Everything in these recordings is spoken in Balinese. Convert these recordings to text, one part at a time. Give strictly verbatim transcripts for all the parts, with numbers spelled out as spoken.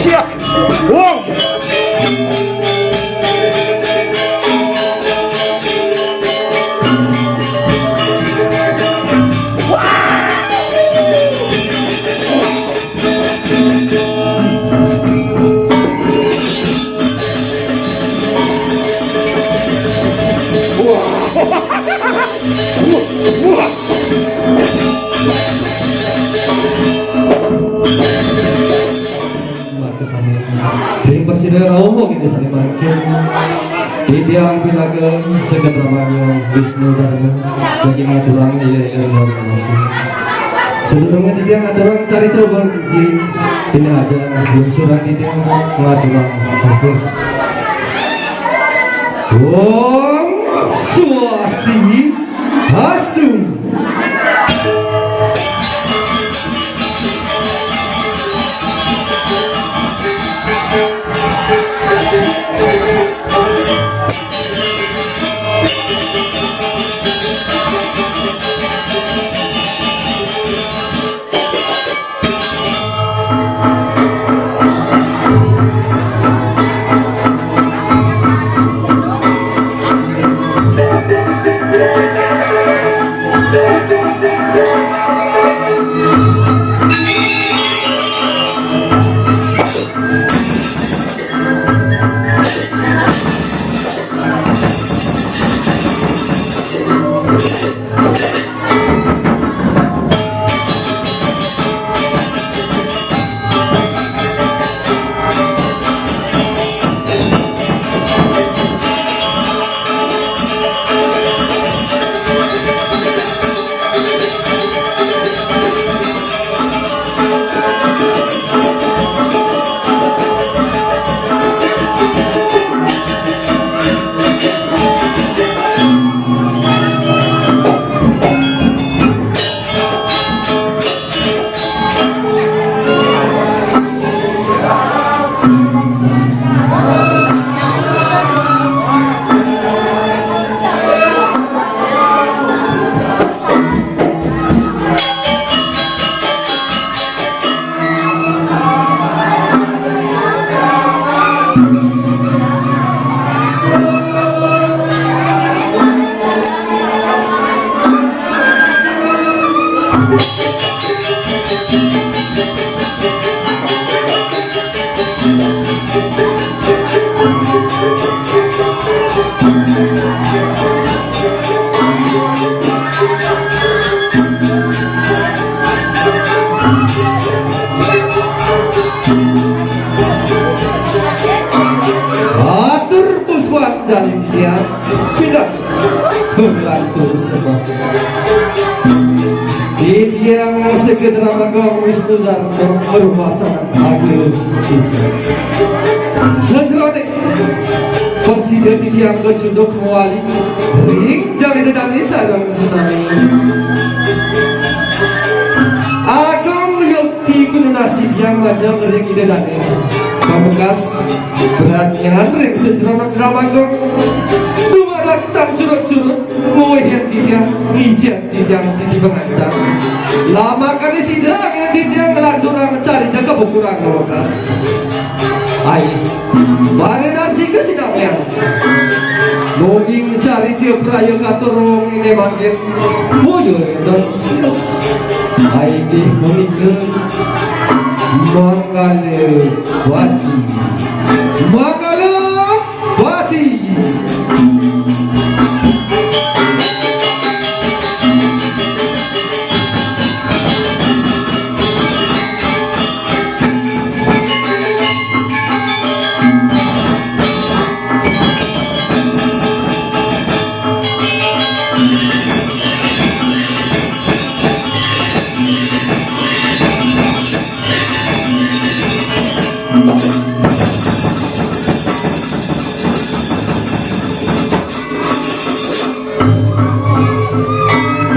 Siap. Wong. Wah. Wah. Wah. Maka sami. Ring prasida rauh mangkin sami mangkin. Titiang pinaka saged ramanyo Wisnu Dharma. Bagi ngaturang iya-iya. Sadurunge titiang ngaturang carita bagi titiang aja lungsuran titiang ngaturang. Om Swasti. Astu. Atur puspan jalin tiang, pindah berlantur sembah. Titiang sekedra magang Wisnu Darma merupasan agil isi. Sejeroning Presida titiang kacunduk mawali ring jalin dane sareng senami. Ageng yukti pinunas titiang majeng ring Ida Dane. Pamekas perhatian ring sajeroning drama gong. Dumadak tan surut-surut nguwihin titiang, ngijen titiang titi pangancan. Lamakane sida angin titiang nglanturang carita kapukuran pamekas. Ai, Bane Narsika sinamian. Dongeng carita praya katur wong ine mangkin. Boya enten. Ai, inggih punika Manggala Wati. Manggala Wati.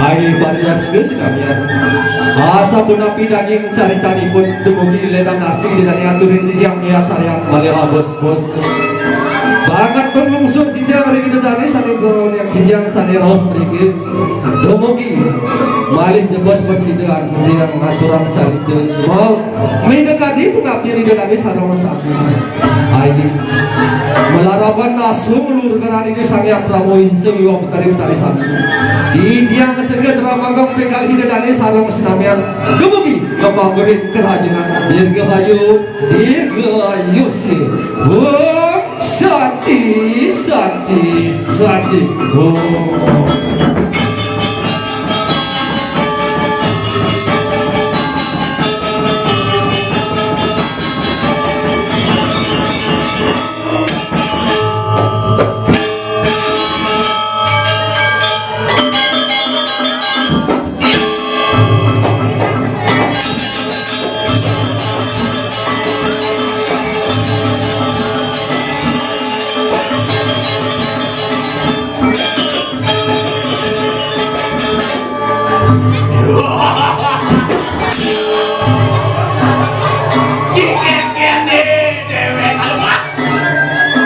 Ai pariarsa sinamian. Asapunapi daging caritanipun dumugi ledan asih didani aturin titiang miasarian malih abos-bos. Banget pangungsur titiang ring Ida Dane sané purun yang Titiang sané rauh mriki, dumugi malih jebos prasida antuk titiang ngaturang carita. Wau, minakadi pangabdian Ida Dané sareng sami. Ayo. Malarapan asung luhur kerana Ida Sang Hyang Prabhu Insa miwah Betari Betari sami. Titiang sega tramanggung pinggalih Ida Dané sareng sinamian. Dumugi ka panggohin kerahajengan. Dirgahayu, dirgahayu sih. Om Santi, Santi, Santi. Om. Dikengkene dewek lemah.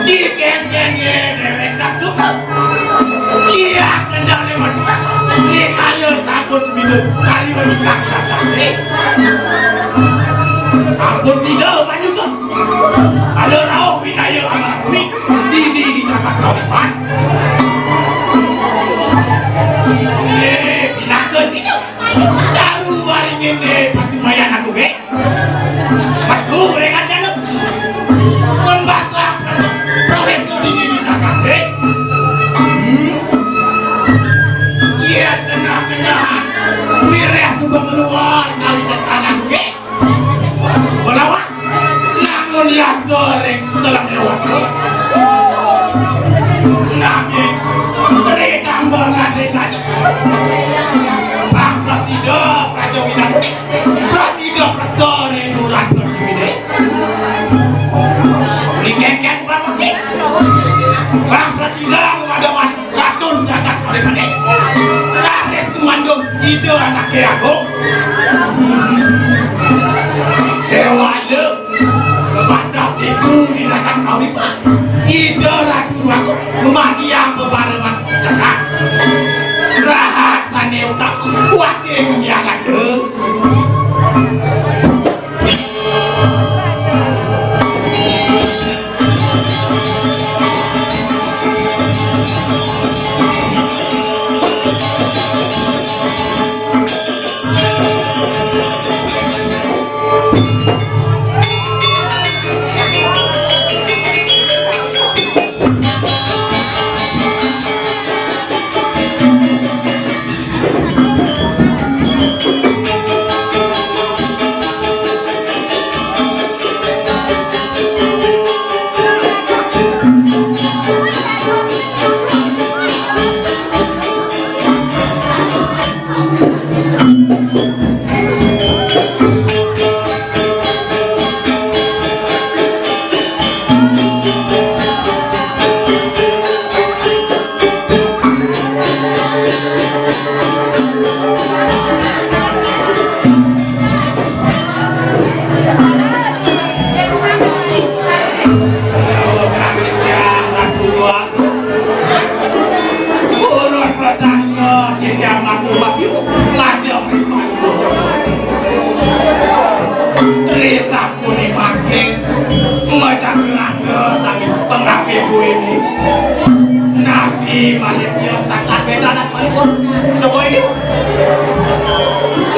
Dikengkene dewek tak suka. Iya kendang lewat dua. Rikala sampun seminggu kali menikah kata. Eh. Sampun sida banyu tu. Ada rauh winaya amal bumi. Dini di jagat Kawipan. Eh, pinaka cina. Daru waringin eh pasumayan aku ke. Metu ring ajana. Membasah profesor ini di Jakarta. Hmm. Iya, kena-kena. Wireh suba keluar kali sesana gue. Suba lawas. Namun yasa ring dalam lewat. Nanging, ri tambah ngadek-ngadek. Bang Prasida, Praja Winata. Prasida prasta rindu Ratu Atiwini. Uli kengken Parwati. Bang Prasida memadoman Ratun Jagat Kalipati. Raris ngumandung Ida Anake Agung. Dewala, kepada ibu di Jagat Kalipati. Ida Ratu Agung memargiang bebarengan jagat. Rahat sane utama, wate mengiangan. Urut prasangka, Desa Matu Babiu, Raja Priman Bocor. Ri sampune mangkin, macan rangga sang pengapih kuwi. Nabi malih tios tatat wedanan malipun. Coba ini.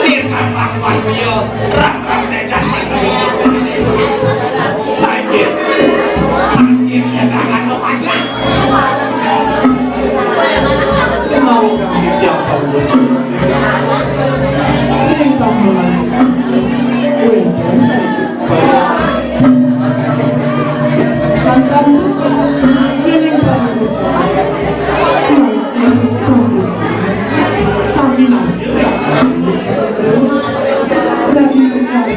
Lir kambang waluya, rang-rang dejan malipun. Akhirnya tangan lo panjang. Mau kami jauh. Lintang dengan. Weh, saya. Sang-sang. Lintang. Sami. Jadi, jadi.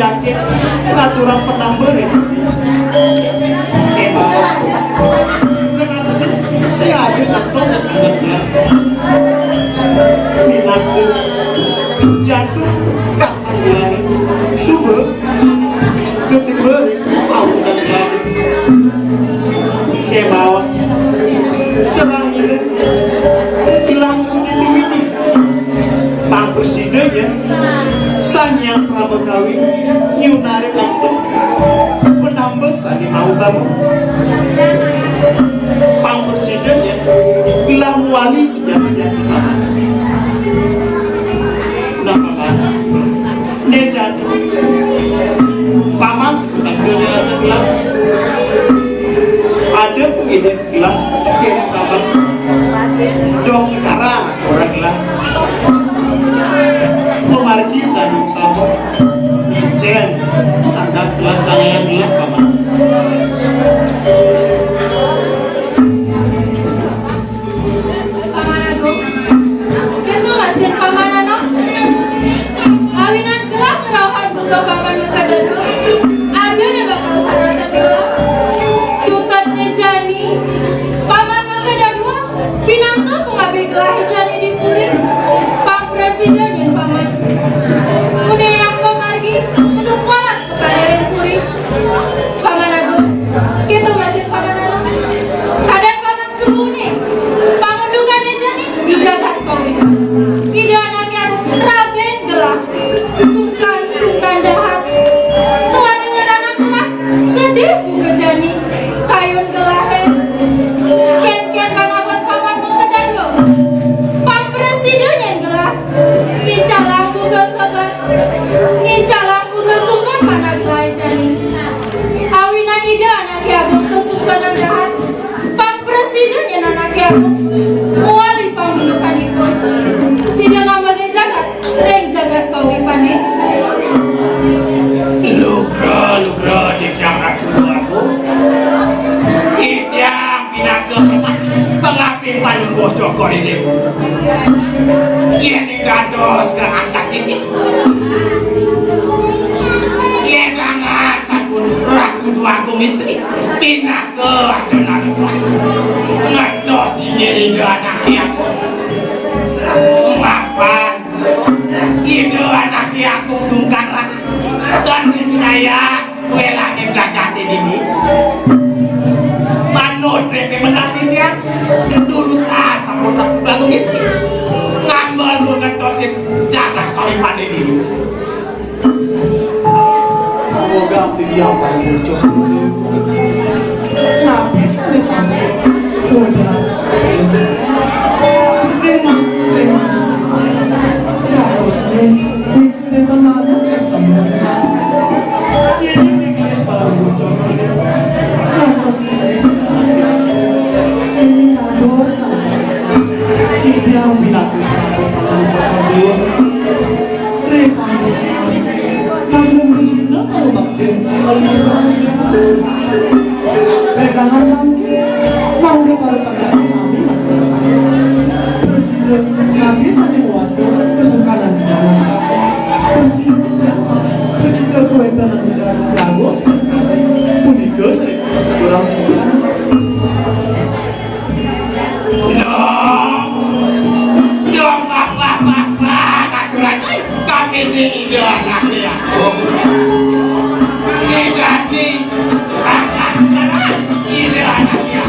Yakin ngaturang penambahan. Emang kenapa sih saya aja takut? Minatku jatuh kapan subuh ketimbang tahu dan kemauan serahin bilang mesti duit. Pang presiden ya, Sang Hyang Pramakawi nyunare waktu penambah sani mau kamu. Pang presiden ya, gelah wali sejati-jati paman. Nah paman, ne jati paman sudah gelah. Ada pengidap gelah, paman. Dong arah orang gelah. Pemargi sanu apa? Jen, sandak gelah sangayan gelah paman. Paman Agung, kita masih paman anak. Awinan gelah ngerauhan buka paman maka dadu. Ada ne bakal saratan gelah. Cutet ne jani paman maka dadu. Pinangka pengabdi gelah jani di puri. Pang presiden nyen paman. Une yang pamargi untuk walat pekadareng puri. Paman Agung, kita masih paman anak. Kadang paman subuh ne, pangundukan jani di jagat kawin. Ida anake agung raben gelah. Sungkan-sungkan dahat. Tuan ingat anak gelah, sedih buka jani. Kayun gelah, eh. Ken-ken panabet paman mau kedando. Pang presiden nyen gelah. Ngicalang buka sobat. Ngicalang buka sungkan panaglae jani. Awinan ida anake agung kesungkanan dahat. Pang presiden nyen anake agung. Muali pangundukanipun. Sida ngambenin jagat. Ring jagat kawipane. Lugra, lugra, titiang Ratu Agung. Titiang pinaka pangapih panungguh cokor ini. Yen dados kaangkat titiang. Yen langan sampun Ratu Agung istri. Pinaka adalah ngertos inggih ida anake agung. Mapan Ida anake agung sungkan rahat. Tan sinaya welaning jagate dini. Manut repe menati dia. Durusan sampun tak bangun isi. Ngambel tur ngentosin jagat kawipane dini. Moga titiang paling bocor. Napi sane sampai. Mudah. Ring, ring. Harusnya. Ini teman, teman. Ini Inggris paling bocor. Ngantos ini. Ini kados. Titiang pinaka paling bocor. Ring. Mangga mujina para bakti. Pegangan kami. Mangga para bakti sami. Presiden kami sami muas kesukaran. Presiden, presiden kuwenten negara bagus. Punika sedurang. Loh, loh, bapak, bapak, katuran, kami ini ide anak ya. Ini jadi, anak sekarang, ide anak ya.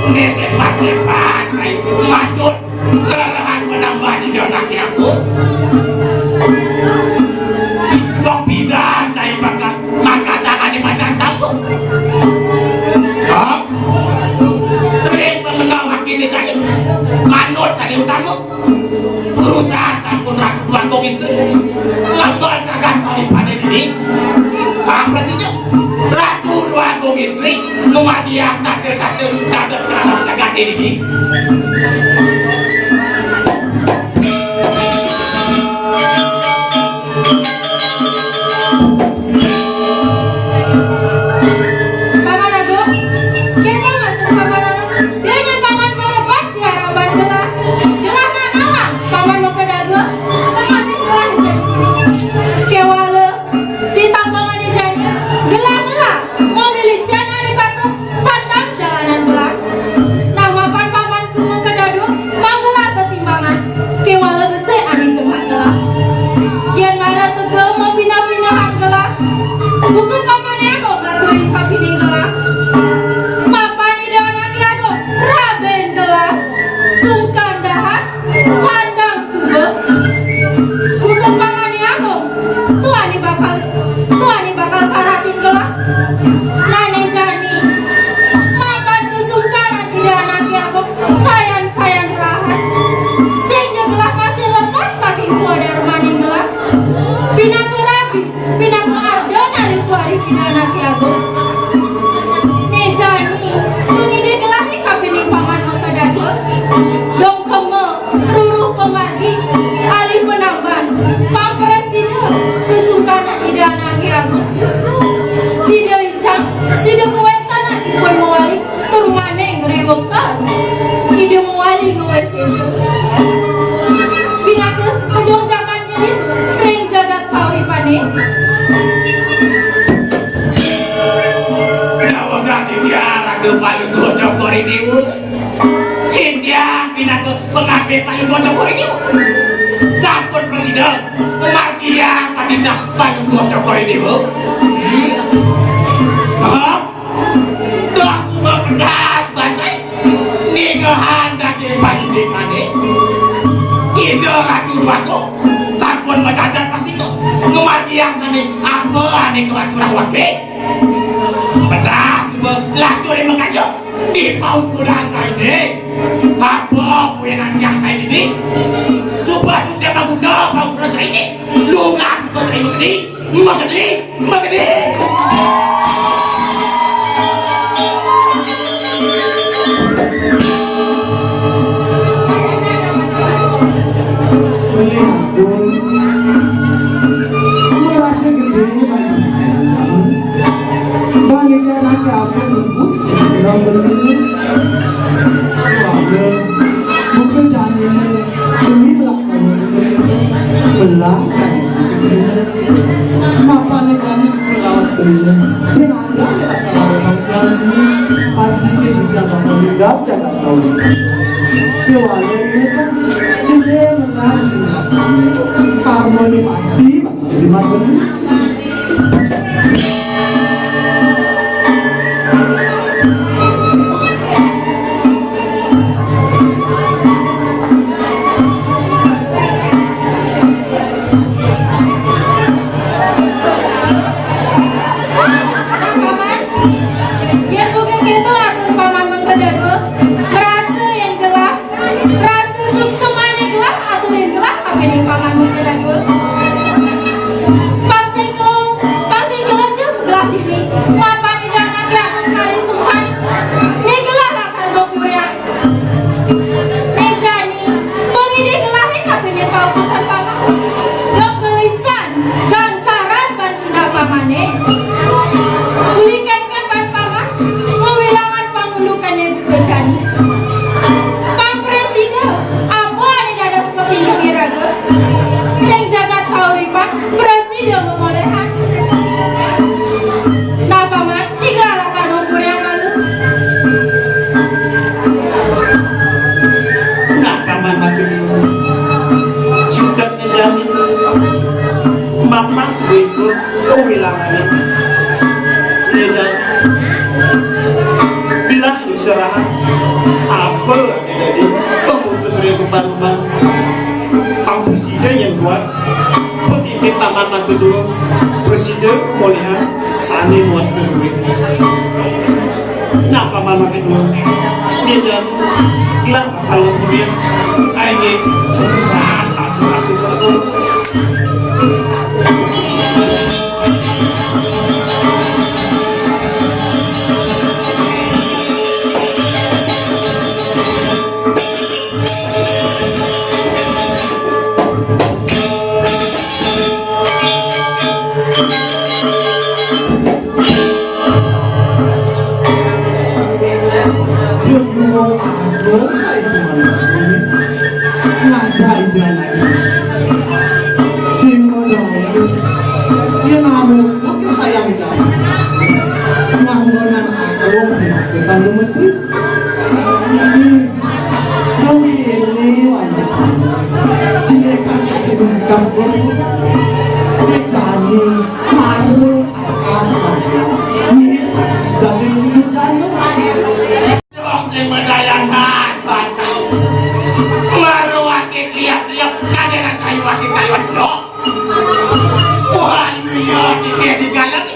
Ini sepat-sepat, saya matut. Lerahan menambah di dalam aku. Dok bidan saya makan, makan tangan di badan tamu. Hah? Ring mengenal lagi di cari. Manut saya utama. Urusan sampun Ratu Dua Agung Istri. Lambal jagat kawin pada diri. Apa sih, Cuk? Ratu Dua Agung Istri. Lumadiang tata-tata dados dalam jagat ini. Paman Agung, kita masuk Paman Agung. Dengan Paman merebak di Margi alih panamban, pamprasida kasungkanan Ida Anaké Agung. Sida icang, sida kawéntenan ipun mawali tur maning riwektas Ida mawali ngawisésa. Pinaka kedung jagat nyén ring jagat kauripané. Nawegang titiang Ratu Palungguh Cokor I Déwa. Titiang pinaka pangabdi Palungguh Cokor I Déwa. Sampun prasida ngamargiang patitah Palungguh Cokor I Déwa. Hmm? Hah? Dah suba pedas bajai. Ningehang daging panyuntingané. Ida Ratu Déwagung sampun majanten pastika ngamargiang sané apa ané kawaturang waké. Pedas suba lacuré makanja di paukuran cainé. Apa buin tiang cai dini? Suba tusing maguna paukuran cainé. Lungan suba cai magedi, magedi, magedi. Beli ampun. Merasa gedé, Bang. Bang, ini anak apa nunggu? Kira bener. Wah, bukan jani ini. Demi pelaksanaan belah. Mapané jani bukan lawas bener. Sing ada ya, kalau bang jani. Pasti dia juga bakal meninggal, ya, nggak tahu. Keluarga ini kan jendela menang. Harmoni pasti bakal terima bener. Paman, yén buka kéto atur Paman Mangkadadua, rasa yén gelah, rasa suksmané gelah, aturin gelah, kapining Paman Mangkadadua. Pang sing kelo, pang sing kelo ja gelah dini, mapan Ida Anaké Agung Kari Sungkan, né gelah lakar gong puriang. Né jani, pangidih gelahé kapining kaukutan Paman. Gong gelisan, gangsaran ban tindak Pamané. Uli kénkén ban Paman, ngawilangan pangundukané buka jani. Pang prasida, apa ané dados pakindu iraga? Ring jagat kauripan, prasida mamoléhan. Nah, Paman, Iga lakar numpuriang malu. Nah, Paman makin sudah né jani. Mapan suiku, oh, wilangané. Né jani. Bila diserahan, apa ané dadi pemutus ring bebarengan? Pang prasida yén buat, pun indik Paman Mangkadua, prasida moléhan sané mawasta duit. Nah, Paman Mangkadua, dia jan gelah kalau kemudian aing usaha satu, satu, satu. Sing ngono, yen amuk sayang. Manggonan agung dilakukan Lumetri. Dong ini wanasan. Dilekan itu bekas bom. Dicani maru as-as. Ini sudah ditunjukkan. Dong sing medayang baca. Maru wakil lihat-lihat. Kadang kayu wakil kayu dong. Wah, iya, tiga-tiga lagi.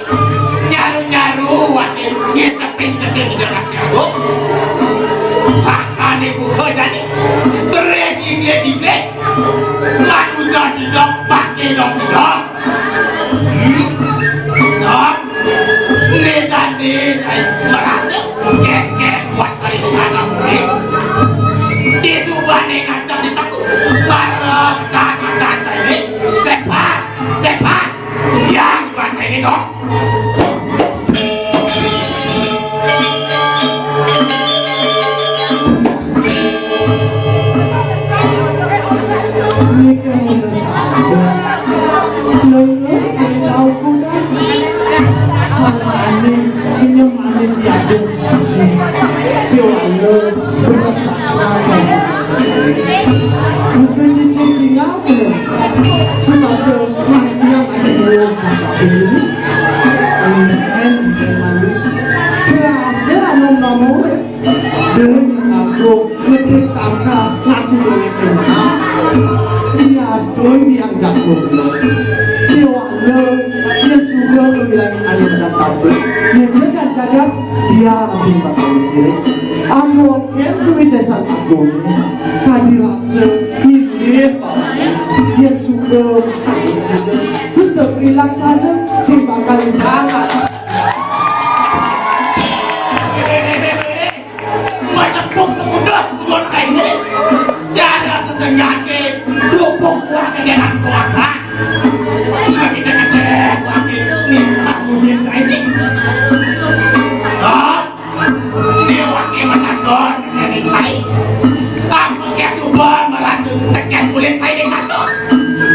Nyaru-nyaru, wakil, ngisepin gedé di dalam jago. Sangkane buka jani. Bere digle-digle. Manusia tidak pakai dong tidak. Hmm? Dong. Neja-neja merasa keke buat kali di anak bumi. Di subane ngajak di taku. Supados tiyang ati kula. Amin. Selasa nom-nom. Dewe ngaku ngetik tangka ngaku dewe kena. Iya, sedoi tiyang jago kula. Iya, wale, iya suka ngewilangi ane menang kabeh. Iya, jagat-jagat, iya sing bakal mikire. Ampun, yen kuwi sesat aku. Kadi rasa, inggih, Pak. Yen suka, aku suka. Terus tak perilaksana, sing bakal ditangkap. Masepuk pemudus pemudus saya ini. Cara sesenjake, rupuk kuat dengan kuakan. Kita kata kuat ini, mungkin saya ini. Oh, dia wakil menakon, nenek saya. Apa dia suba merasa tekan kulit saya ini katus?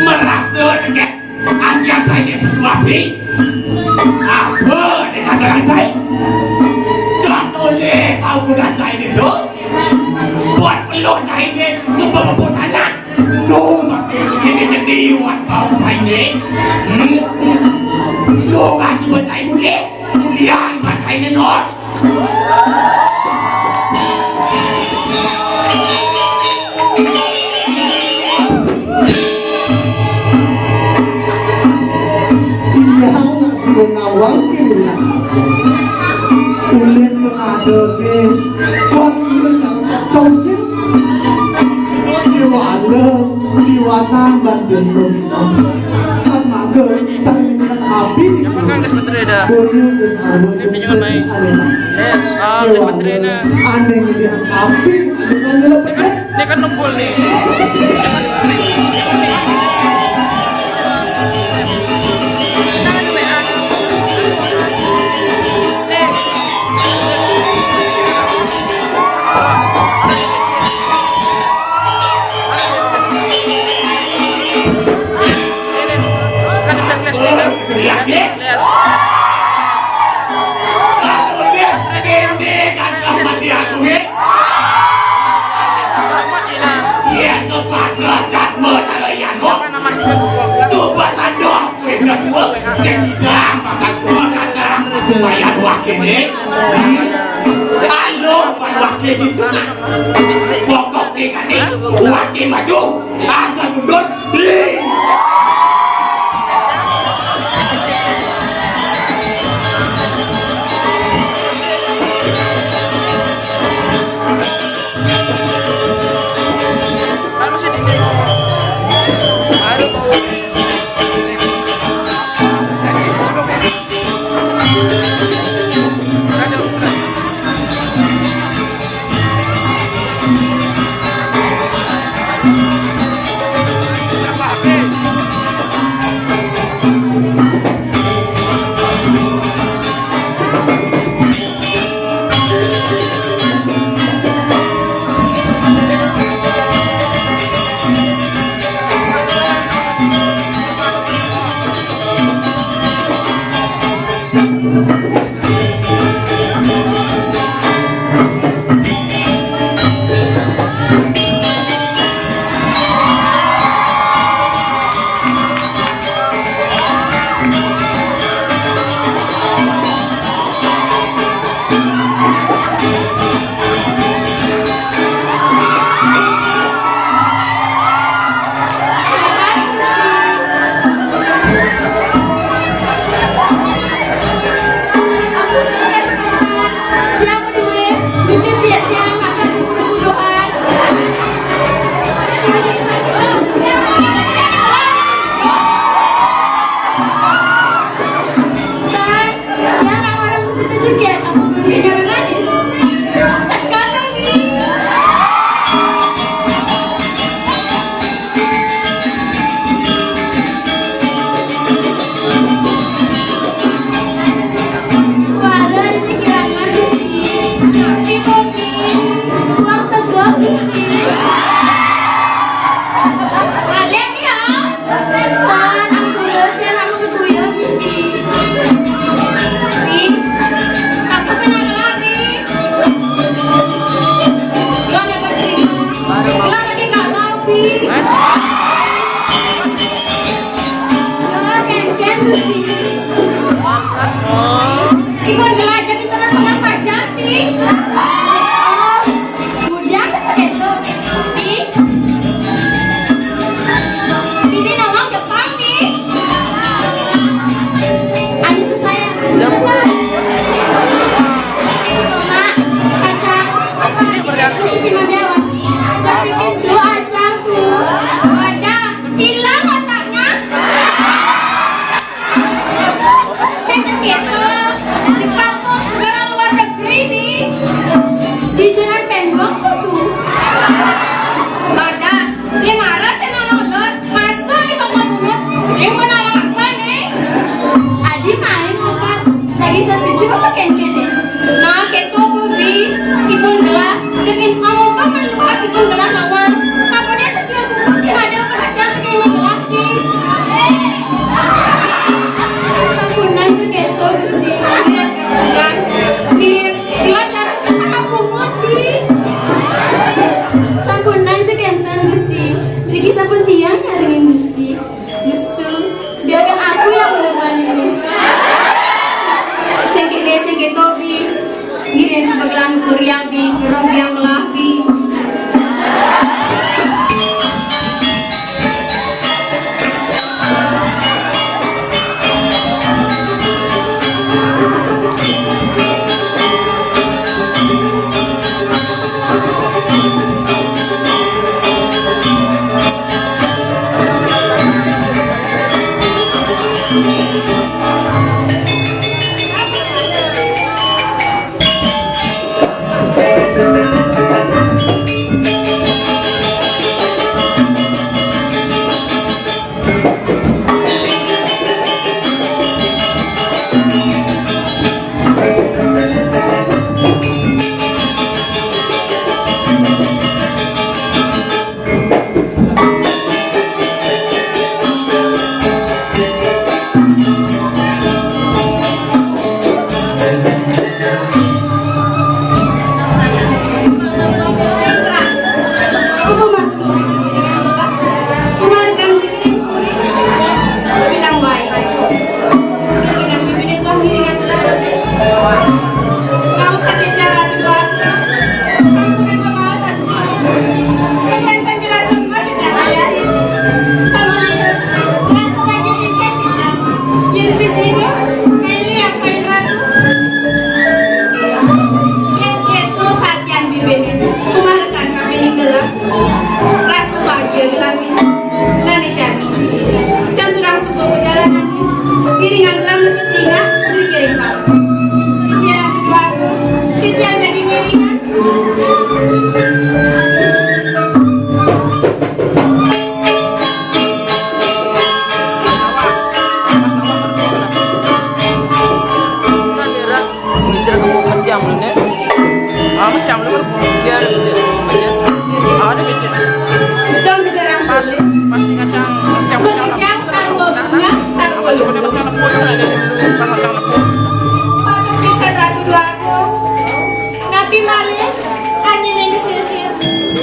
Merasa tekan Anjing cai ni pesuapi. Apa ni cakap cai? Dah toleh tahu guna cai ni tu. Buat peluh cai ni cuba kebun anak. Tu masih ini jadi buat bau cai ni. Hmm? Lu kan cuba cai boleh. Mulia buat cai ni, Nur. Iya, nak suruh nawang ke ulah. Ulin mengadoke, wong iya cakap tausin. Diwale, diwatang dan gendong. Sama ke, cari minyak api di Makan gas baterai dah. Boyo terus arwah. Ini pinjangan main. Alena. Eh, ah, udah baterai dah. Aneh dia api, bukan dalam pedas. Ini kan nempel nih. Ini kan udah les nih. Serius, ya? Les. Aduh, lihat. Ini kan sama dia tuh, ya. Iya, kepadas jadma cara Ian kok. Coba sadar, kowe udah tua, cek idang, makan gua, kadang, supaya wah kene. Hmm. Halo, bukan wah kene gitu, kan? Pokoknya kan nih, wah kene maju, asal mundur, di. Pasti ngacang, ngacang, ngacang. Ngacang, sarwa bunga, sarwa bunga. Patut pisan Ratu Déwa Agung. Napi malih, anjeunna geus seuseul.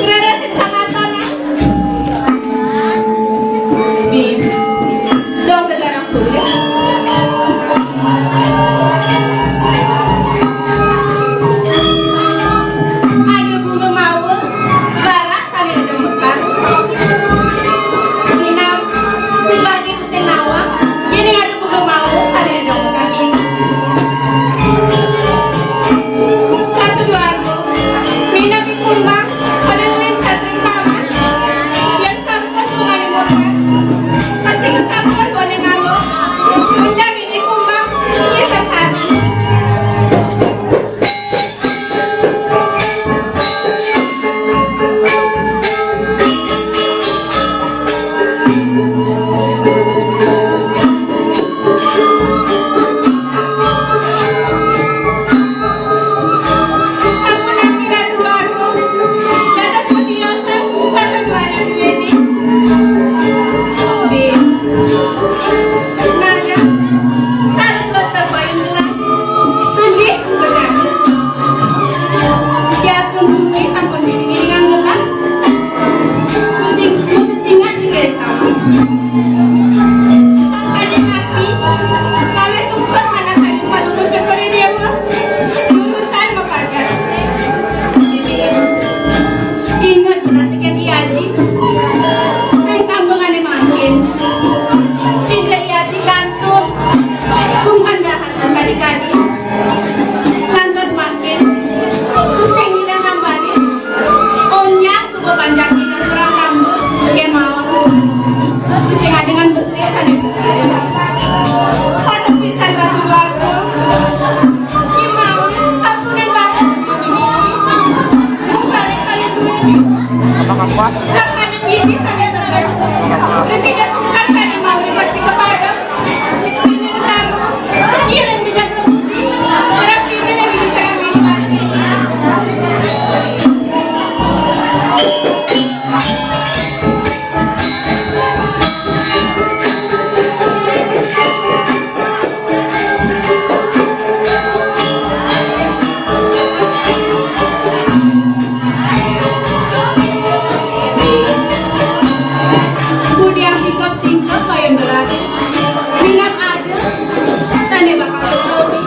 Rereh sing sangatan, ah. Bi, dong gegarang kulit. Ada bunga mawar, bara sané dedemekan. Minab pribadi ku sing nawang, yén ada bunga mawar sané dedemekan. Ratu Déwa Agung, minab kumbang, pada nuju ka sing paman, yén sampun bungane mawar, pasti sampun boné ngalo, undang ini kumbang, ini sesat. Sampun ampira tuaku, dados putiosan, bukan tuaku ini. Nada, salah dokter payung gelang, sundih ku begang. Kias kun sundih sampun dipiringan gelang. Kucing, kucing cingat di kereta. Sangkanya api, gawe sungsut anak tadi palu kucuk keri dia mah. Jurusan mapagat. Ingat, kita tekan Iya Aji. Tentang mengane mangkin. Cinta Iya Aji kantun. Sungkan dahat kadi-kadi. Lantas mangkin. Tusing kita nambahin. Onyang suku panjang kita kurang tambah. Kemaon. Tusing dengan besi, tadi besi. Patut pisan Ratu Déwa Agung. Kemaon, sampunan banget. Bukan paling duit. Apakah pas? Bukan paling ini, saya betul. Presiden Soekarno tadi mau dikasih kepada. Kudiang singkep-singkep payun berat. Minat ada, sane bakal terjadi.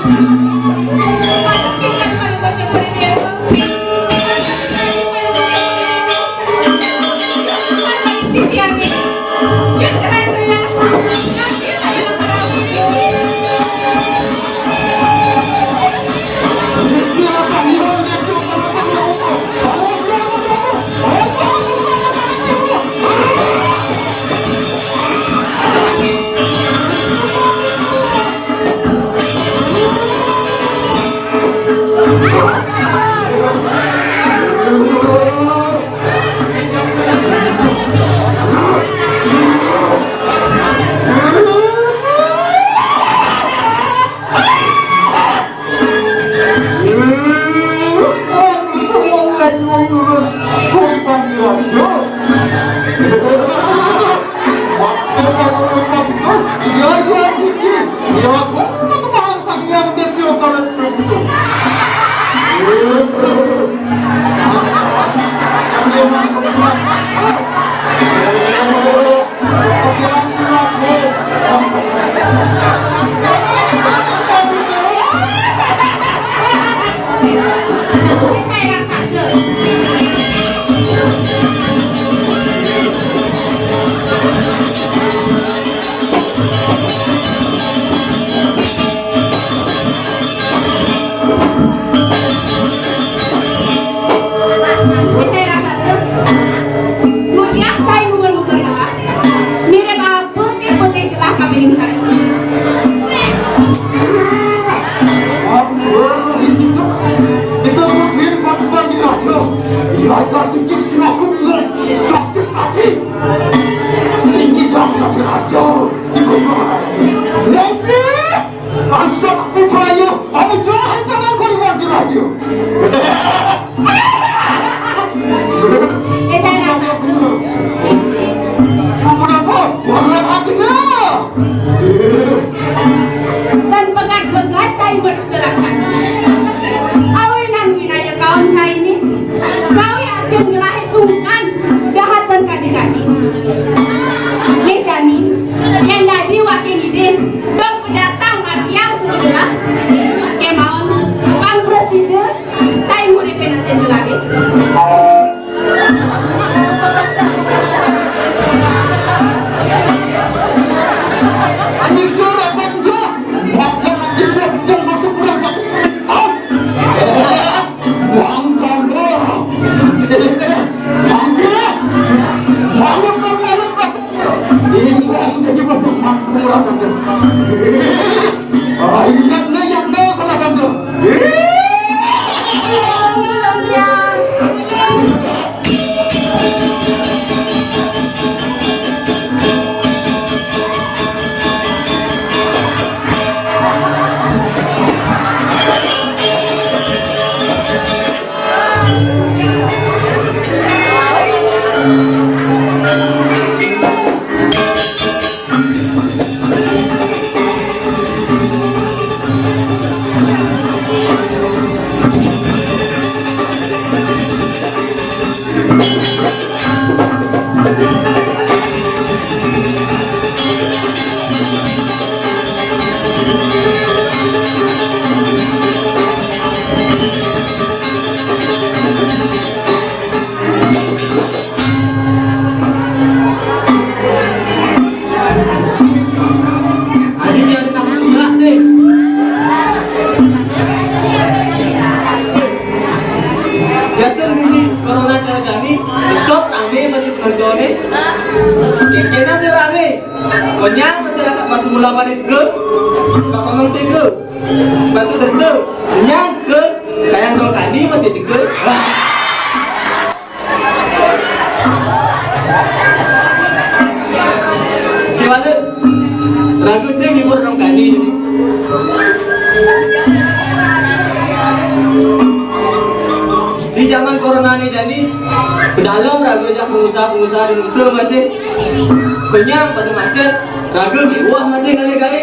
Cai raksasa. Mudian cai nguber-nguber heula. Mirip apa ti putih gelah kapining cai. Itu putri bukan di raja. Raja tinggi sinakut sakit hati. Sing ngidam tapi raja. Di rumah. Lebih. Langsung upaya, anu jahat dalam kalimat raja. Eh, cai raksasa. Tan pegat-pegat cai merus gelasan. Awinan winaya kaon cai ni. Gawi atin ngelahi sungkan, dahatan kadi-kadi. Nggih jani, yén dadi waké ngidih, dong pedasang margiang suruh gelah. Kémaon, pang prasida, cai nguripin atin gelahé. Anjing surat gua tuh. Makan anjing gua, gua masuk kurang. Ah. Wang bangga. Bangga. Malu, malu, malu. Ini gua jadi gua masuk kurang. Ah, iya, iya, iya, kalau kan tuh. Adi jangan tak sudah deh. Biasa bunyi corona cara jani, top rame masih penontonnya. Kena sih rame. Kenyang masyarakat Batu Mula balik ke, Batu Mula ke, Batu Dente. Kenyang ke, kayak dong kani masih ke. Gimana? Ragu sih ngibur dong kani. Di zaman corona nih jadi, ke dalam ragu aja pengusaha-pengusaha di Indonesia masih kenyang pada macet, ragu di uang masih kali-kali.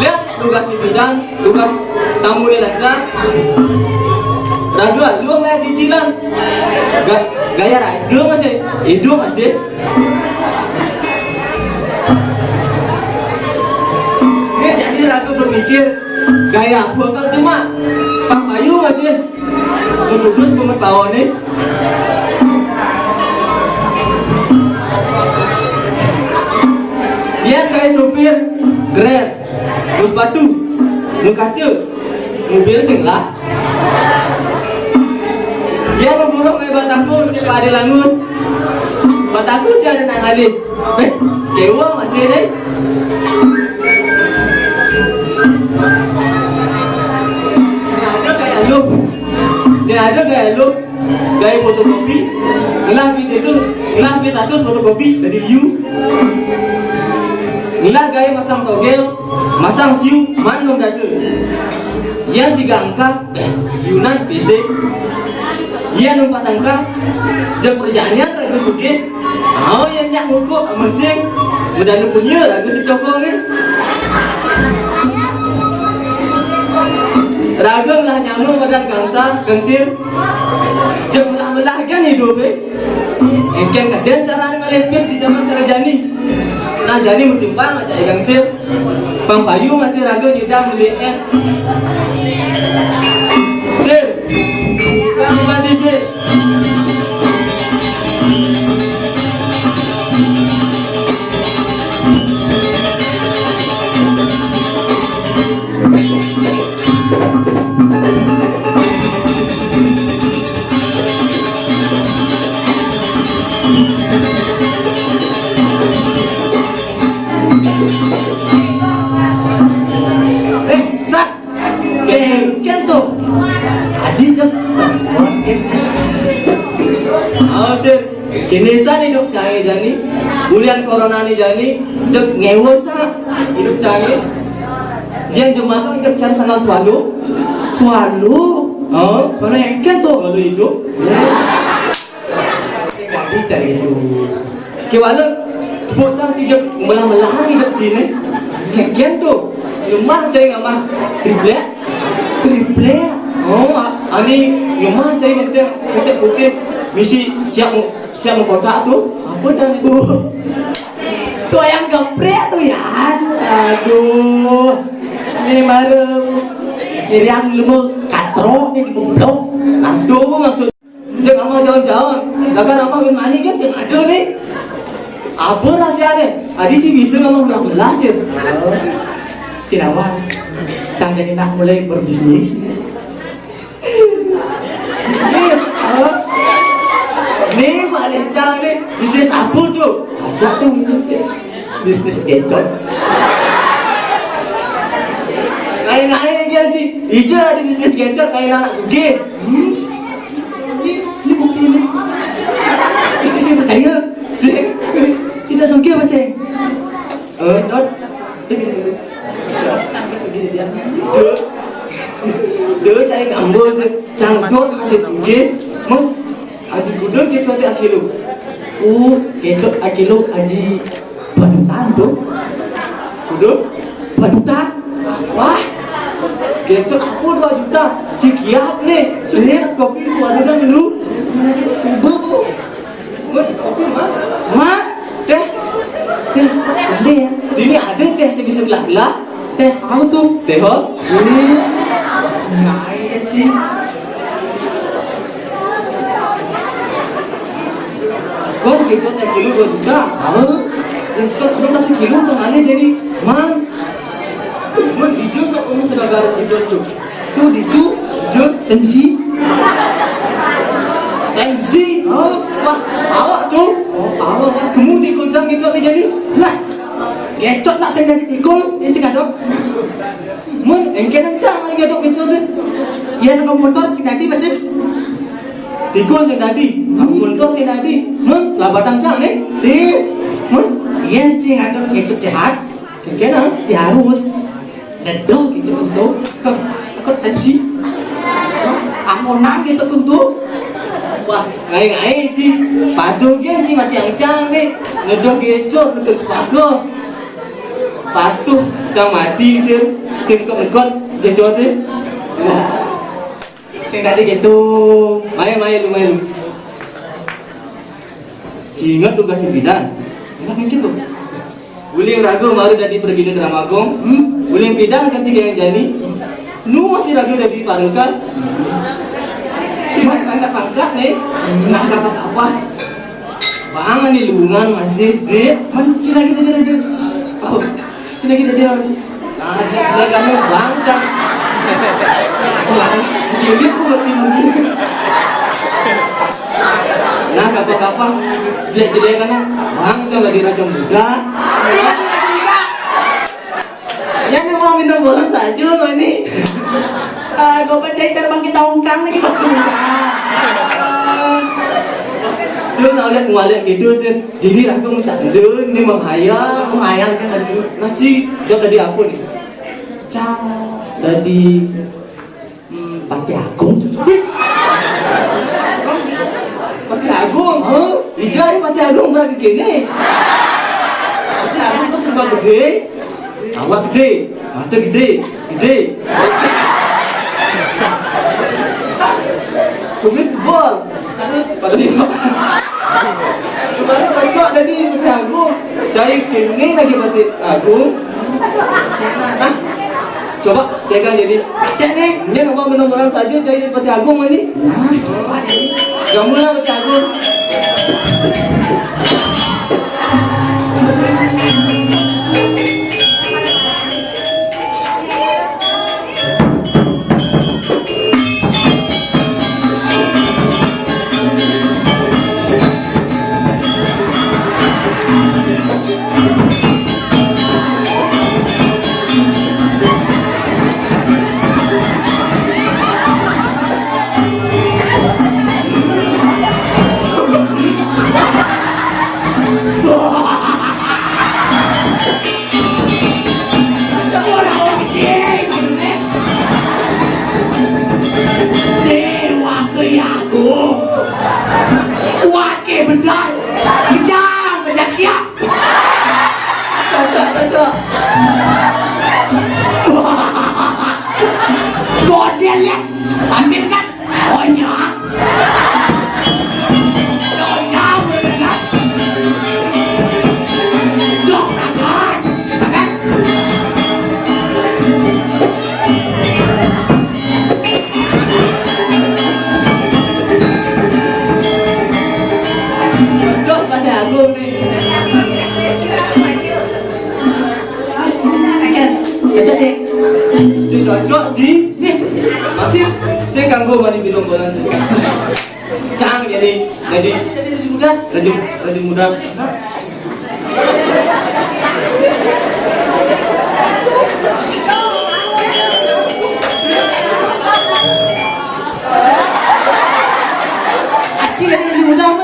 Lihat tugas di bidang, tugas tamu ni lancar. Ragu lu nggak cicilan. Ga-, gaya ragu masih, hidup masih. Ini jadi ragu berpikir, gaya apa kan cuma Pak Bayu masih mengurus pengetahuan nih. Dia kayak supir Grab, bus batu, mukaca, mobil sing lah. Ia beburuh mai bataku si pada langus. Bataku si ada nak ngalih. Eh, kewa masih deh. Ni ada gaya lu. Ni ada gaya lu. Gaya fotokopi. Ngelah pi situ, ngelah pi satu fotokopi dari liu. Ngelah gaya masang togel, masang siu, man nom dasa. Yang tiga angka, eh, Yunan basic. Iya numpat angka, jam perjalanan ragu sugih. Au yang nyak ngukuh mensing, medanu punya ragu secokong eh. Ragu lah nyamuk badan gangsa, gangsir. Jam lah melah kan hidup eh. Engken kadén cara ngalih pis di zaman cara jani. Nah, jani mutimpang aja ikan sir. Pang payu masih raga nyidang beli es. Sir. Pang mati sir. Eh, Sat. Kénkén to. Adi jek sampun kénkén. Awas, Sir. Kini Sat hidup cangé jani. Bulian corona ni jani, jek ngéwa Sat. Hidup cangé. Yang jemah kan jek cara sandal swallow. Swallow. Oh, swallow engkén to. Swallow hidup. Jadi cari itu. Kiwala, Bocah cijak melah-melah hidup sini. Keken tuh. Lemah cai ngamah. Triplek. Triplek. Oh, a-, ani lemah cai nanti. Kasih putih. Misi siap mau, siap mau kotak tuh. Apa dan bu? Tuh ayam geprek tuh ya. Aduh. Ini baru kirian lemu katro nih di goblok. Aduh, maksud Cek ama jalan-jalan. Lah kan ama main mani kan sing ada nih. Apa rahasianya? Adi ci bisa ngomong belah-belah sih. Cinawan, cang jadi nak mulai berbisnis. Bisnis. Nih, balik cang nih. Bisnis apa tuh? Ajak cang bisnis. Bisnis gecot. Lain-lain dia, Ji. Ija ada bisnis gecot, lain anak sugih. Hmm? Ini, ini bukti ini. Ini saya percaya. Saya, kita sugih apa sih? Eh, dot. Dia, dia cari ngambul sih. Cangkut masih sugih. Mau? Aji gudeg gecot akilo. Uh, gecot akilo aji badutan tuh. Gudeg? Badutan. Wah, gecot apa dua juta? Cikiat nih. Sini kopi dua juta dulu. Subuh. Mun, kopi mah? Mah? Teh? Teh, ada ya? Ini ada teh sing bisa gelah-gelah. Teh, apa tuh? Teh hot? Ini. Nah, ini sih. Sekon gitu teh kilo dua juta. Tahu? Yang sekon udah kasih kilo tuh mana jadi? Man. Man, hijau sok kamu sudah garuk hijau tuh. Tuh di tuh. Hijau. M C. M C. Oh, wah, awak tuh. Oh, awak. Kamu di Kuncang gitu apa jadi? Nah, gecot nak saya dari tikul, ini cekadok. Mun, engke nang cang lagi ada pintu tuh. Iya, nang motor sing tadi pasti. Tikul sing tadi, nang motor sing tadi. Mun, selabatan cang nih. Si, mun, iya cing ada ngikut sehat. Kena, si harus. Nedoh gitu untuk ke ke tensi. Aku nang gitu untuk. Wah, ngai ngai sih. Patuh dia sih mati yang cang nih. Nedoh gecot betul pago. Patuh, cang mati sih. Sing kok ngekot, dia cote. Sing tadi gitu. Main, main lu, main lu. Ingat tugas si bidan. Enak mungkin tuh. Uling ragu maru dadi pergi drama gong. Hmm? Uling bidan kan tiga yang jani. Nu masih ragu dadi parukan. Simat pangkat-pangkat nih. Nah, dapat apa? Bang, ini lungan masih, Dik. Man, cina gini, cina gini. Apa? Cina gini, dia. Nah, jelek kamu bangsa. Wah, gini aku lagi begini. Nah, kapan-kapan jelek-jelek kamu bangsa lagi raja muda. Jelek, jelek, jelek. Ya, memang minta bola saja lo ini. Ah, gue pendek terbang kita ongkang lagi. Lu nak lihat mualek gitu sih. Ini aku macam dun ni menghayal. Menghayal kan tadi. Nasi dia tadi apa nih? Cang tadi hmm, Pati Agung. Wih. Pati Agung. Hah? Iya, ini Pati Agung berarti gini. Pati Agung kan suka gede. Awak gede, mata gede, gede. Kumis tebal. Padahal kemarin besok tadi Pati Agung. Cai kini lagi Pati Agung. Nah, coba tekan jadi. Ini nama menang-menang saja cai Pati Agung ini. Nah, coba ini. Kamu lah Pati Agung. Dewa keyaku. Wake bedal. Bejang, bejang siap. Cocok, cocok. Goden ya, sambil kan. Banyak. Banyak, banyak. Jok, makan. Makan. Cocok pada aku nih. Cocok sih. Si cocok, Ji. Nih, masih. Saya kanggo mari minum bola. Cang, jadi, jadi, jadi muda. Rajin, rajin muda. Acil, jadi rajin muda apa?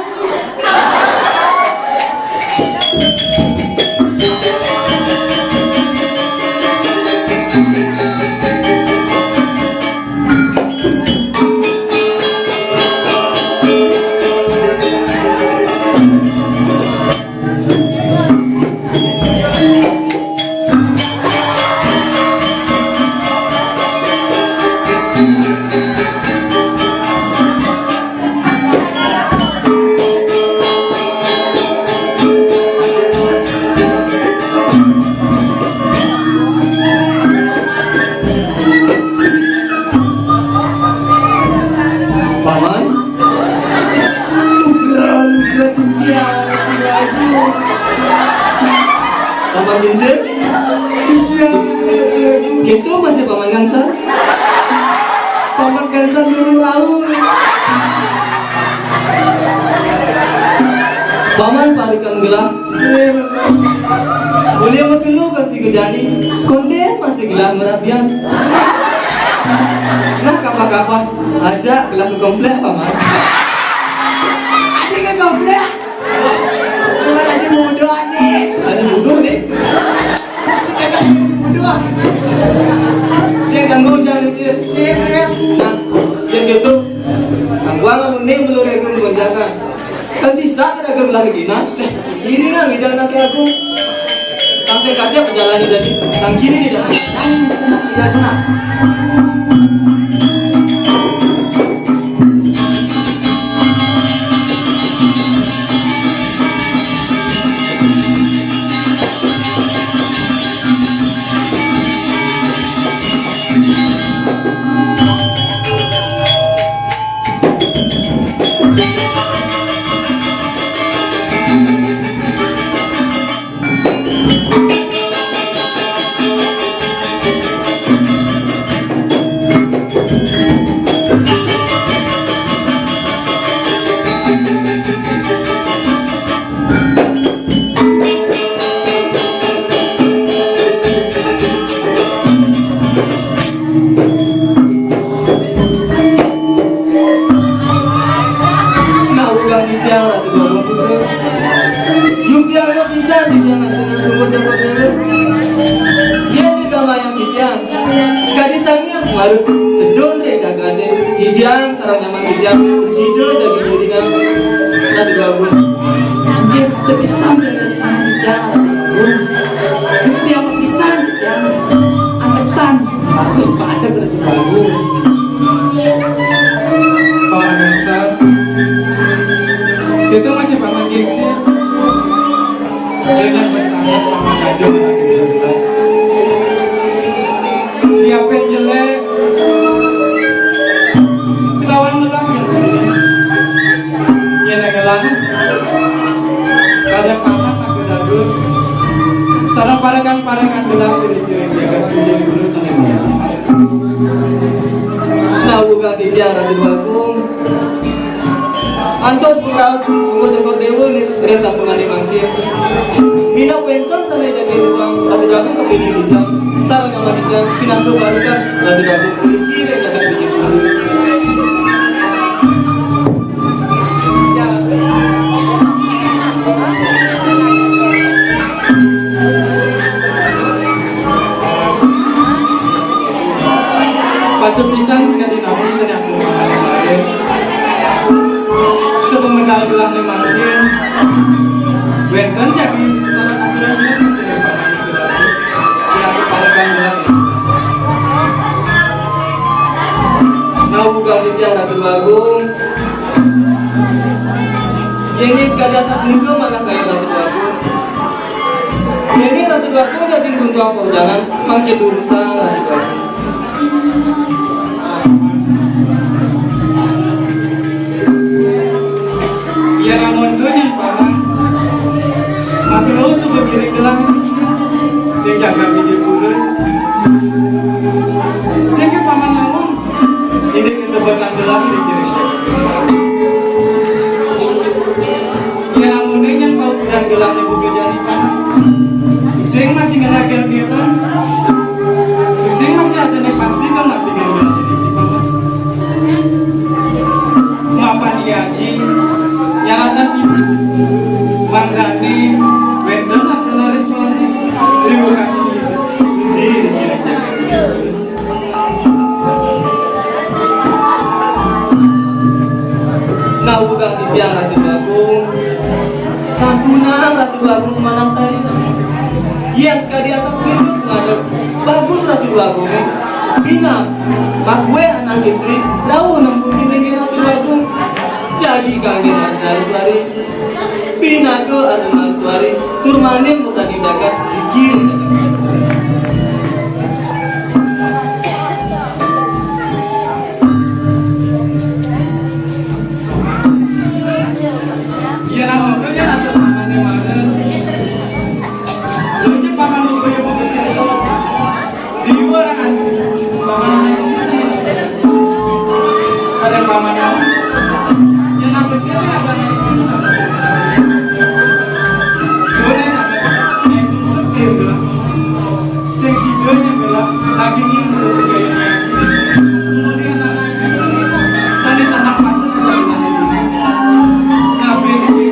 Paman? Tuh, geram, geras tinggi, aduh. Paman Ginsir? Tinggi, aduh. Gitu masih Paman Gangsal? Paman Gangsal dulu laut. Paman parukan gelah. Boleh makan lu kan tiga jani. Konde masih gelah merabian. Nah, kapa-kapa aja gelah ke komplek, Paman. Aja ke komplek. Paman aja mau berdoa nih. Aja bodoh nih. Saya ganggu jangan sih. Siap, siap. Nah, biar gitu. Ganggu amun nih belum ada gonjakan. Kan bisa kita gelah lagi nah. Ini nah, kita anak aku. Langsung kasih apa jalannya tadi? Tang kiri tidak. Tidak kena. Nah, ulah titiang Ratu Agung Putra. Yukti anu pisan titiang Ratu Agung Putra. Yén digambayang titiang, sakadi sangiang semarut, tedun ring jagaté, titiang sareng nyaman titiang, prasida daging iringan Ratu Agung. Nggih, tepisan titiang Ratu Agung. Yukti anu pisan titiang, angetan, bagus pada Ratu Agung. Pak Anusar, itu masih Paman Gengsi. Dengan bersangat Paman Raja Malah Gembira. Dia penjelek. Kelawan melah. Yén ngelah. Kada Paman aku dadur. Sareng parekan-parekan gelah diri-diri jagat Gunung Guru sané mulia. Nah, uga titiang Ratu Agung. Antos putra Tunggur Cokor Déwa ring kampungé mangkin. Minab wénten sané dadi tukang Ratu Agung kepilih titiang. Sareng nyaman titiang pinantu parukan Ratu Agung puniki ring jagat Gunung Guru. Patut pisan sakadi napi sané ampun pangalaman. Sapamedal gelahé mangkin, wénten jagi sarat aturan. Kada sapunika manah kayun Ratu Déwa Agung. Yén Ratu Déwa Agung dadi runtuang pawejangan, mangkin durusang Ratu Déwa Agung. Yén amonto nyan Paman, matur suba ngiring gelah ring jagat Widya Pura. Sing ké Paman namun, indik kasebetan gelah ring ngiring. Yén amoné nyan paukuran gelah né buka jani Paman. Sing masih ngelah gélgélan. Sing masih adané pasti kang napi ngelah jani Paman. Mapan Aji nyaratan isih. Mangdané wénten atur raris wali. Terima kasih. Inggih, inggih. Nawugang titiang Ratu Agung. Sampunang Ratu Agung semanang sari. Yén sakadi asapunika ngadep bagus Ratu Agung. Bina, makué anak istri, rawuh nempuh inggih Ratu Agung. Jagi kanggé Ratu Naraswari. Pinaka Ratu Naraswari, tur maning putraning jagat, niki. Yén amonto nyan atur pamané manah. Lunjak paman lupa ya bukan. Di luar kan. Paman anak istri. Ada paman. Yén anak istri sih ada anak istri. Boleh sampai. Yang sungsep dia bilang. Sing sida nyang gelem dagingé murid gayane ati. Kemudian anak sané sanang patut. Kabeh iki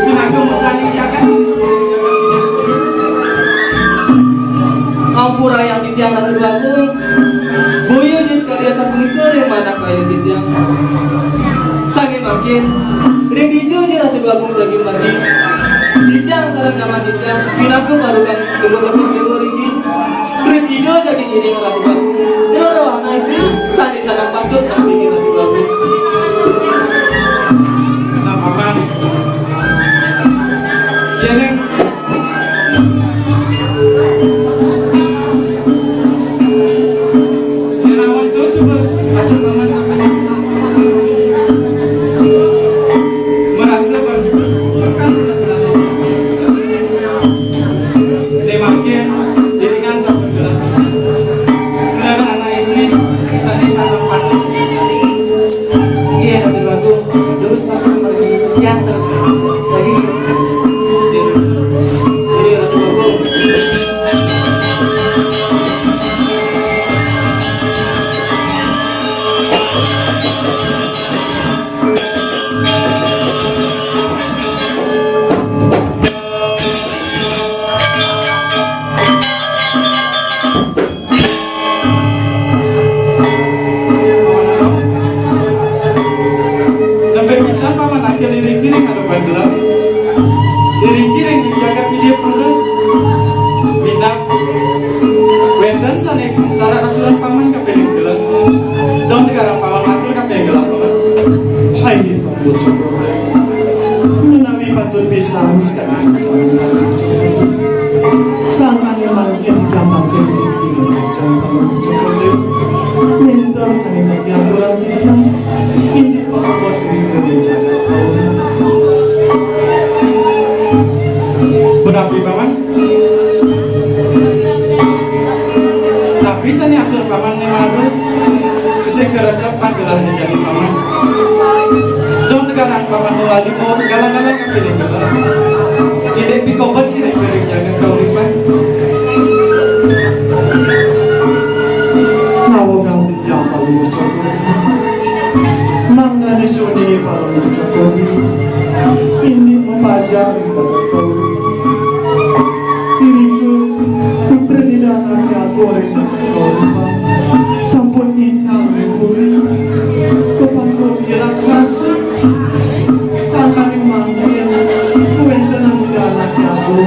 tenaga mutani jagat. Ampurayang titiang Ratu Agung. Boya jis karya sapunika ring manah kayun titiang. Sané mangkin, ring dija ja Ratu Agung daging mati. Titiang sareng jaman titiang, pinaka parukan Gendut Gendut Dewa riki. Presida jadi ngiring Ratu Agung. Ira rohana istri, sané sanang patut dampingi Ratu Agung. Kenapa, Bang? Ya, Neng. Merasa bang, sekan. Demakin, dirikan sabda. Merana anak istri, sani sangat patut. Iya, Ratu Agung, terus sampai pergi. Yang serta lagi. Iya, Ratu Agung. Lembek pisan paman akil iriki ring adopan gelah. Iriki ring jagat Widya Pura. Minab wénten sané sarat aturan paman kapining gelah. Dong tegarang paman matur kapining gelah, Paman. Ai, Menawi patut pisan sekalian. Sangkaning mangkin gampang. Nentang sané mati aturan pisan. Indik pakabot ring jagat. Punapi, Paman? Napi sané atur paman né mara? Sing karesep panggelah né jani paman. Dong tegarang paman mawali mawa galang-galang kapining gelah. Indik pikobet iring-iring jagat kauripan. Nawa kang titiang paling bersyukur. Mangdané suni paling bersyukur. Indik mapajang. Irika, putra didana anaké atur ring sampun ical ring puri. Kapantun i raksasa. Sangkaning mangkin, wénten anu didana anaké atur.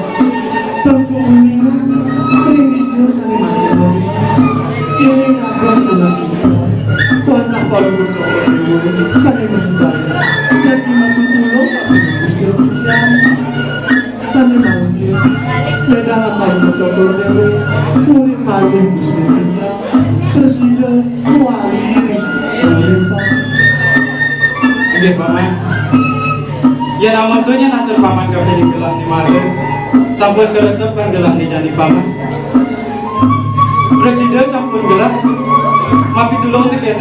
Yén anak paling bersyukur déwé, urip malih Gusti titiang, prasida mawali ring urip. Inggih, Paman. Yén amonto nyen atur Paman kapining gelah ni malih, sampun karesep kan gelah ni jani, Paman. Prasida sampun gelah mapitulung tekén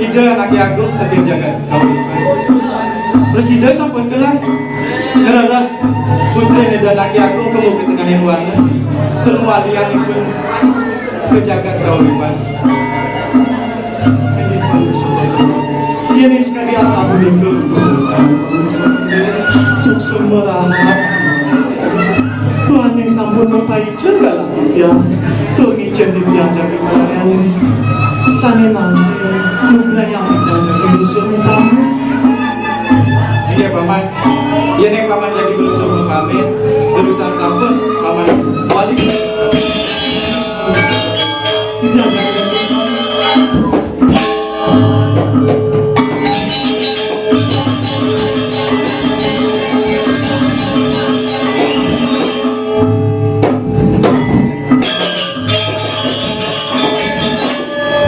Ida Anaké Agung saking jagat Kauripan. Prasida sampun gelah ngrereh putrin Ida Anaké Agung ka muka tengahing wana, tur ngwaliang ipun ka jagat Kauripan. Yén sakadi asapunika, suksma rahat. Duaning sampun mapaica galah titiang, tur ngicén titiang jagi malaryaning sané mangkin mugnayang titiang jagi nglungsur pamit. Inggih, Paman. Yéning Paman jagi nglungsur pamit, durusang sampun Paman wali. Titiang jagi nglungsur pamit.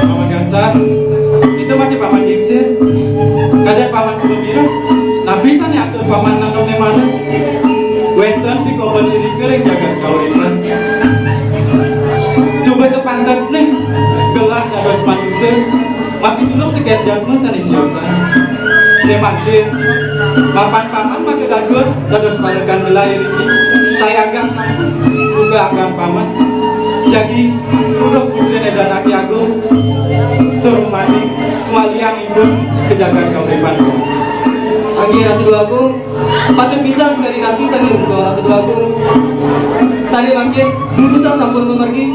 Paman Gansar, ento masih Paman Jingsir. Kadén Paman suba mireng, napi sané atur Paman nangkemné malih? Wénten pikobet irika ring jagat Kauripan. Suba sapantesné gelah dados manusa, mapitulung tekén jadma sané siosan. Né mangkin, mapan Paman makadandur dados parekan gelah iriki, sayanggah sampun buka anggan Paman. Jagi nuduh putrin Ida Anaké Agung, tur mani ngwaliang ipun ka jagat Kauripan. Inggih, Ratu Déwa Agung, patut pisan sakadi napi sané buka Ratu Déwa Agung. Sané mangkin, durusang sampun mamargi,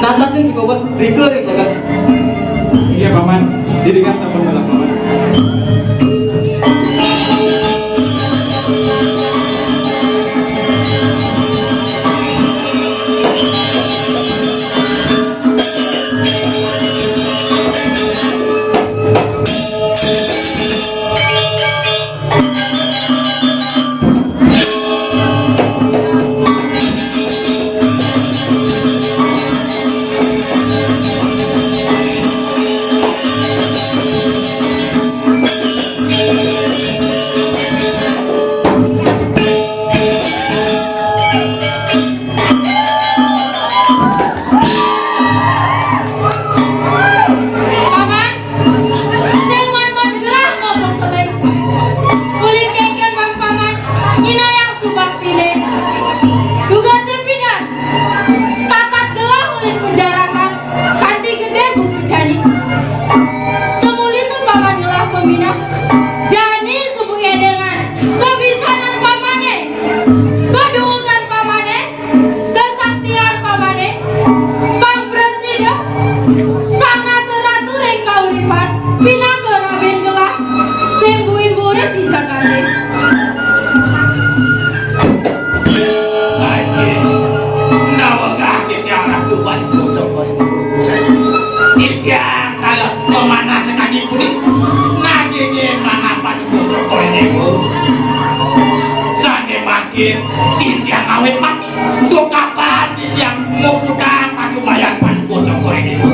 nantasin pikobet irika ring jagat. Inggih, Paman. Diringan sampun ngelah, Paman. Paman, sing wan magelah maupun tebih. Uli kénkén Paman nyinahang subaktiné. Dugasé pidan, tatat gelah uli pejarakan, kanti gedé buka jani. Tumuli ten Paman ngelah paminah, jani suba édéngan kabisanan Pamané, kaduégan Pamané, kasaktian Pamané, pang prasida, sang natur-natur ring kauripan, pinaka rabin gelah, sing buin burit di jagaté. Aji, nawegah titiang Ratu Paduka Cokor. Titiang kala pamanah sakadi punika, nagingin manah Paduka Cokor Déwa. Sané mangkin titiang awit mati. Dukapan titiang muputang pasubayan Paduka Cokor Déwa.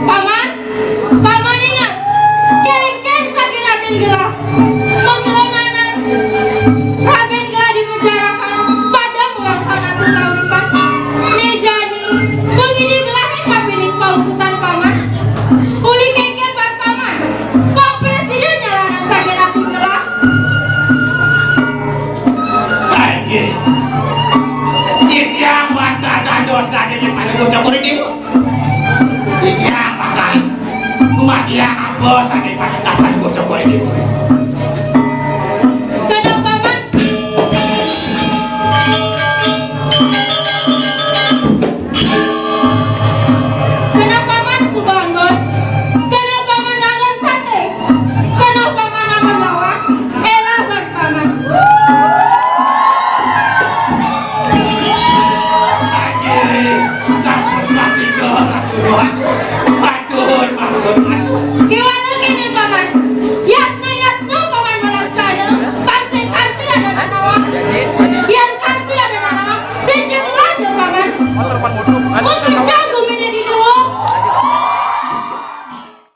Paman, Paman inget, kénkén saking atin gelah, makelananan, rabin gelah dipejarakan, pada mulaksanakan kauripan. Né jani, pangidi gelah kapining paukutan Paman. Uli kénkén ban Paman, pang prasida nyalaran saking atin gelah. Inggih. Titiang wantah dados rajané Paduka Cokor Déwa. Titiang bakal ngumadiang apa sané panegahan Bocah Korék Déwa. Kenapa, Man? Kenapa, Man, suba anggon? Kenapa, Man, anggon saté? Kenapa, Man, anggon lawang? Élah ban Paman. Aji, sampun masih Ratu Rohan. Aduh, ampun, aduh. Kéwala kéné, Paman. Yatna, yatna Ya,